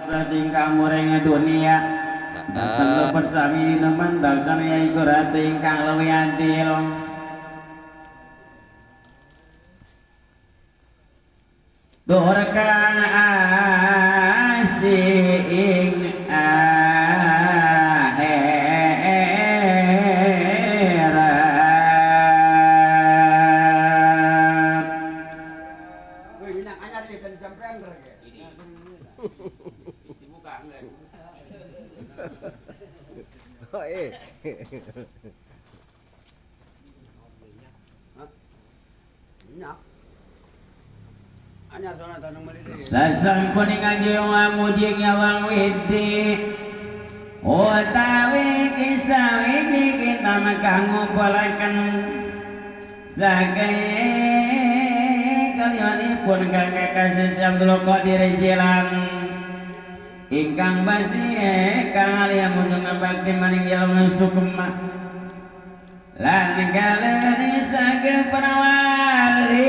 Sing kamuring dunia dateng bersami nemen bangsa yaiku ratu ingkang luwih adil. Tur kang asih ing akhirat. Sasampun ngaji muji nyawang widi utawi kisah ini kita kang ngumpulaken saking kalyanipun kang kekasih Abdul Qadir Jilan ingkang basihe kang alih munjung bakti maring jalma sukma lan kalih saking para wali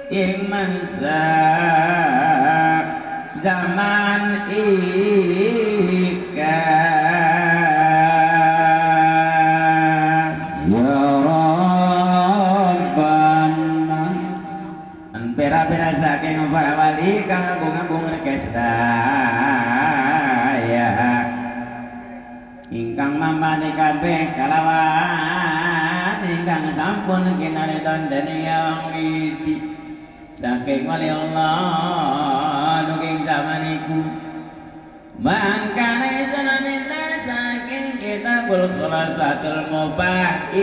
ing mangsa zaman ika. Ya Rabbana. Pera-pera saking para wali kang agung-agung mereka sedaya ingkang mamane kabeh kalawan ingkang sampun kinaredon dening Yang Widi saking wali Allah nuging zaman iku mangkane sana minta saking kitabul khulasatul mubahir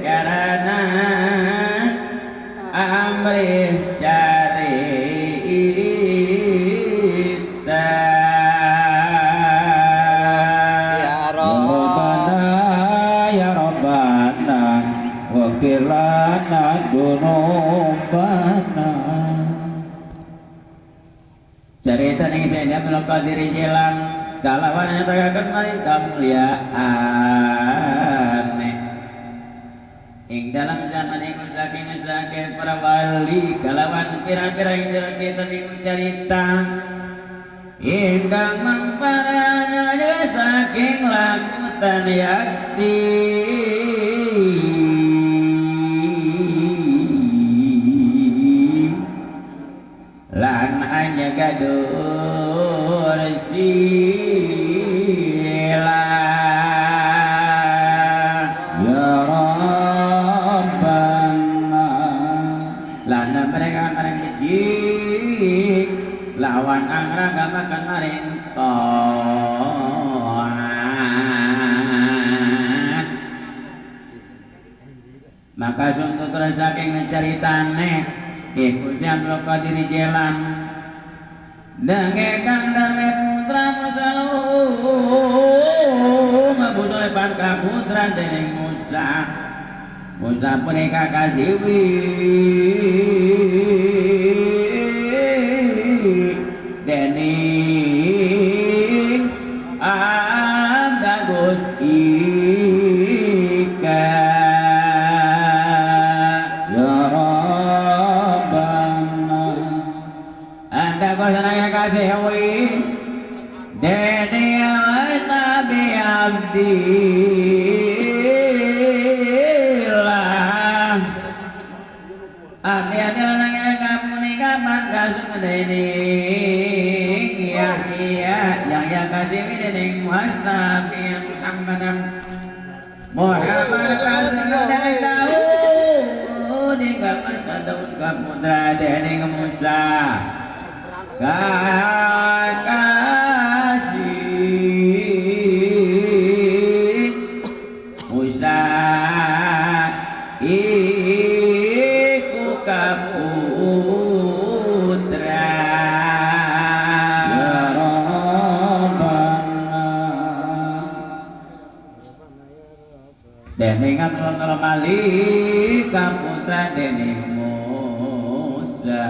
karena amrih carita. Ya Rabbana Ya Rabbana waghfir lana dzunubana. Cerita ning Sayyidina Abdul Qadir Jilan kalawan nyatakaken maring kamulyaan ing dalam zaman iku saking saking para wali kalawan pira-pira ing dalam kitab iku carita ingkang mangparanya saking lakutan yakti lan hanya gadur sila. Ya Rabbana. Lan mereka maring becik lawan angraga makan maring taat. Maka sun tutur saking caritane iku Abdul Qadir Jilan denge kang dame putra Musa mabusolepan kaputra dening Musa. Musa punika kasiwi dening Abdagus Ika. Ya Rabbana. Anda kosonaya kasiwi dening Nabi Abdillah. Abdi adalah kamu kapan kasung dening Yahya Yahya kasih dening Muhammad Muhammad Muhammad kasung dening Daud kapan Daud kaputra dening Musa kakasih Musa iku kaputra. Ya Rabbana. Dening Abdul Malik kaputra dening Musa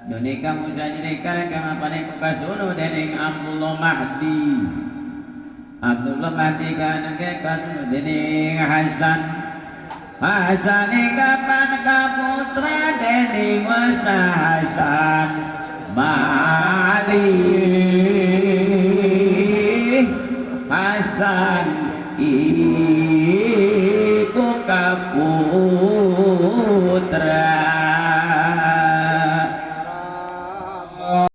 Dunika Musa jadikan kang apane kasuno dening Abdullah Mahdi. Abdullah Mahdi kanake kasuno dening Hasan. Hasan kapan kaputra dening wasta Hasan Malih Hasan iku kaputra.